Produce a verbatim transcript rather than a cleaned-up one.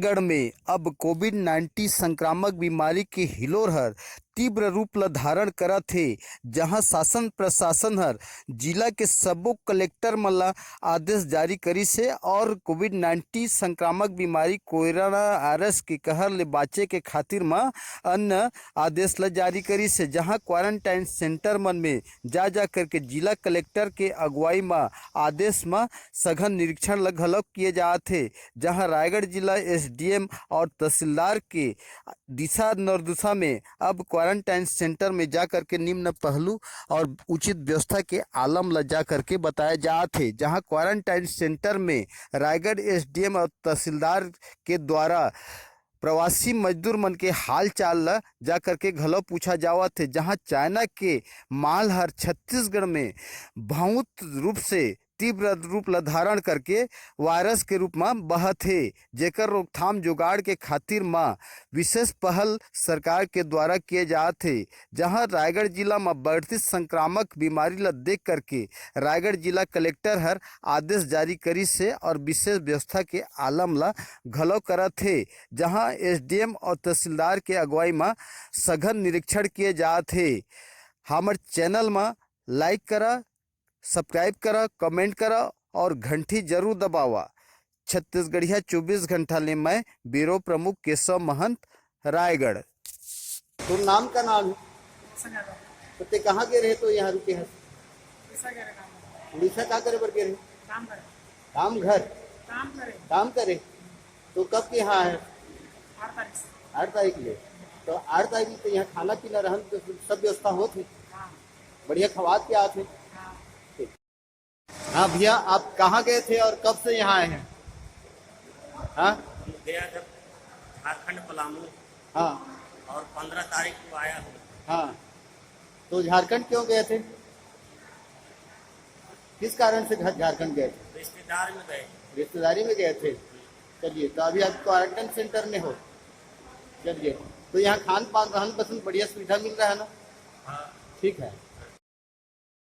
छत्तीसगढ़ में अब Covid nineteen संक्रामक बीमारी के हिलोर हर तीव्र रूप ल धारण करत हे, जहां शासन प्रशासन हर जिला के सबो कलेक्टर मन ल आदेश जारी करिस हे और कोविड नाइन्टीन संक्रामक बीमारी कोरोना वायरस के कहर ले बाचे के खातिर म अन्य आदेश ल जारी करिस हे, जहां क्वारंटाइन सेंटर मन में जा जा करके जिला कलेक्टर के अगुवाई म आदेश म सघन निरीक्षण ल घलो किए जात हे, जहां रायगढ़ जिला एसडीएम और तहसीलदार के दिशा निर्देशा में अब क्वारंटाइन सेंटर में जा करके निम्न पहलू और उचित व्यवस्था के आलम ल जा करके बताया जात हे, जहां क्वारंटाइन सेंटर में रायगढ़ एसडीएम और तहसीलदार के द्वारा प्रवासी मजदूर मन के हाल चाल ल जा करके घलो पूछा जावत हे, जहां चाइना के माल हर छत्तीसगढ़ में बहुत रूप से तीव्र रूप ल धारण करके वायरस के रूप म बहत हे, जेकर रोकथाम जुगाड़ के खातिर म विशेष पहल सरकार के द्वारा किए जात हे, जहां रायगढ़ जिला म बढ़ती संक्रामक बीमारी ल देख करके रायगढ़ जिला कलेक्टर हर आदेश जारी करिस हे और विशेष व्यवस्था के आलम ल घलो करत हे, जहां एसडीएम और तहसीलदार के अगुवाई म सघन निरीक्षण किए जात हे। हमर चैनल म लाइक करा, सब्सक्राइब करा, कमेंट करा और घंटी जरूर दबावा। छत्तीसगढ़िया चौबीस घंटा ले मैं ब्यूरो प्रमुख केशव महंत, रायगढ़। तोर नाम का नाम है? तो ते कहाँ के रहे तो यहाँ रुके है? उड़ीसा का करे बर के रहे? काम करे। काम घर? काम करे। काम करे? तो कब के यहाँ है? आठ तारीख से। आठ तारीख ले। तो आठ तारीख ले तो यहाँ खाना पीना रहन तो सब व्यवस्था होत है? हाँ। बढ़िया खवात के आत है? हाँ। ठीक। हाँ भैया, आप कहाँ गए थे और कब से यहाँ आए हैं? हाँ? हम गया था झारखंड पलामू। हाँ। और पंद्रह तारीख को आया हूँ। हाँ। तो झारखंड क्यों गए थे? किस कारण से घर झारखंड गए थे? रिश्तेदार में गए। रिश्तेदारी में गए थे। चलिए, तो अभी आप क्वारंटाइन सेंटर में हो। चलिए, तो यहाँ खान पान, रहन बसन बढ़िया सुविधा मिल रहा है ना? हाँ। ठीक है।